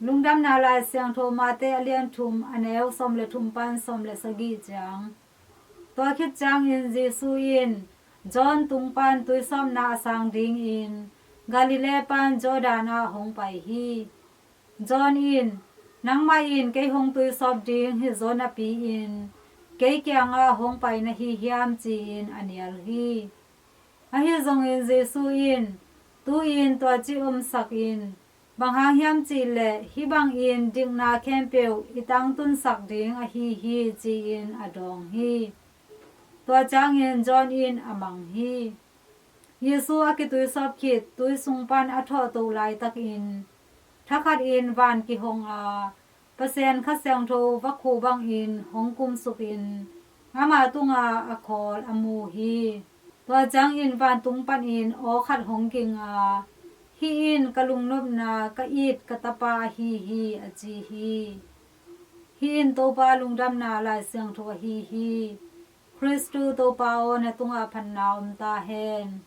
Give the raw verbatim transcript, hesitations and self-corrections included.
Lungdamna Lai Siangtho Mate a lian thum, a neu sawm le thum pan sawm le sagih ciang. Tua khit ciangin Jesu in John tung pan tuisawpna a sang dingin Galilee pan Jordan ah hong pai hi. John in, "Nangmah in kei hong tuisawp ding hi zaw napi-in kei kiangah hong pai na hi hiam?" ci-in a nial hi. Ahi zongin Jesu in, "Tu-in tua ci omsak in, bang hang hiam cih leh hih bangin dikna khempeuh i tangtunsak ding ahi hi," ci-in a dawng hi. Tua ciangin John in a mang hi. Jesu a kituisawp khit tui sung pan a thawhtoh laitakin thakhatin van kihong a, Pasian Kha Siangtho vakhu bangin hong kumsukin ama tungah a khawl a mu hi. Tua ciangin vantung panin aw khat hong ging a, "Hih in ka lungnopna, ka it ka Tapa ahi hi," a ci hi. Hih in Topa Lungdamna Lai Siangtho ahi hi. Khristu Topa aw, na tungah phatna om ta hen.